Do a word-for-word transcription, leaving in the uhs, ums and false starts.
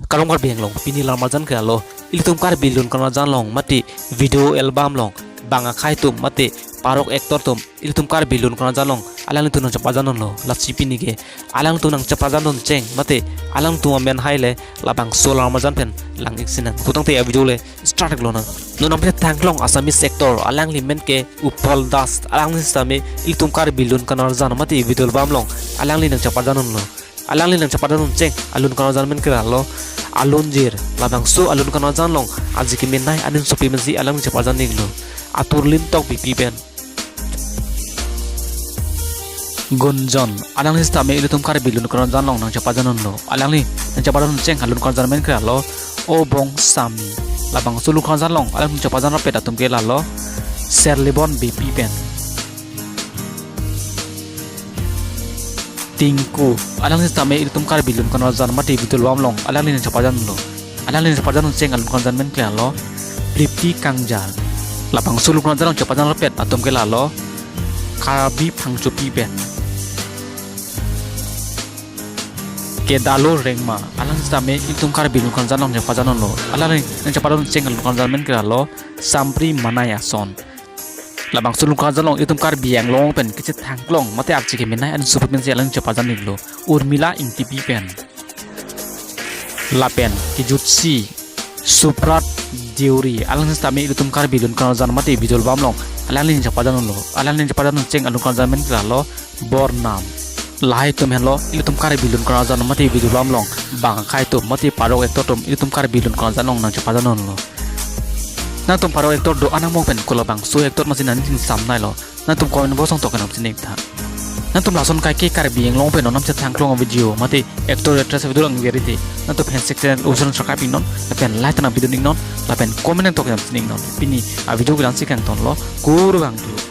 Kardom Karbi Anglong, pini alam arjan ke lalo, ilitum Karbi lun karjan along mate video album along bang akhei atum mate parok actor atum ilitum Karbi lun karjan along alanglitum nangchepajan dunlo. Lasi pini ke alanglitum nangchepajan dun cheng mate alanglitum amen hai le labangso alam arjan pen lang-ik sinang. Putangte a video le start ik lonang. Non amen thangklong Assamese actor, alangli men ke Utpal Das, alangli sitame ilitum Karbi lun karjan mate video album along alangli nangchepajan dunlo. Alangli nangchepajan dun cheng alun karjan amen ke lalo Alonjir, labangso alun karjan along aji kemenei adim sopi pensi alangli chepajan iklo. Atur Lintokbi pen Gunjon, alangli sitame ilitum Karbi lun karjan along nangchepajan dunlo. Alangli nangchepajan dun cheng alun karjan amen ke lalo Obong Sami, labangso lun karjan along alangli nangchepajan rapet atum ke lalo Serlibon Beypi pen. Tinku, alangli sitame ilitum Karbi lun karjan mate video album along alangli nangchepajan dunlo. Alangli nangchepajan dun cheng alun karjan amen ke lalo Pripti Kangjar, labangso lun karjan along chepajan rapet atum ke lalo Karbi Phangchopi pen. Kedalo Rengma, alangli sitame ilitum Karbi lun karjan along nangchepajan dunlo. Alangli nangchepajan dun cheng alun karjan amen ke lalo Sampri Manai Ason, labangso lun karjan along ilitum Karbi Anglong pen kachethangklong mate arje kemenei adim sopi pensi alangli chepajan iklo, Urmila Engtipi pen. Lapen kejutsi Suprat Deuri, alangli sitame ilitum Karbi lun karjan mate video album along alangli nangchepajan dunlo. Alangli nangchepajan dun cheng alun karjan amen ke lalo Bornam. Lahai atum henlo ilitum Karbi lun karjan mate video album along bang akhei atum mate parok actor atum ilitum Karbi lun karjan along nangchepajan dunlo. Nangtum parok actor do-an angbong pen kolabangso actor masi nangning samnailo, nangtum comment box along tok kenam sining tha. Nangtum lason kaike Karbi Anglong pen non nangchethangklong video mate actor actress video lang verite, nangtum handshake channel option subscribe iknon, lapen like tenang video iknon, lapen comment nangtok kenam sining non. Pini a video ke la-ansi kangtonlo, kurvangthu.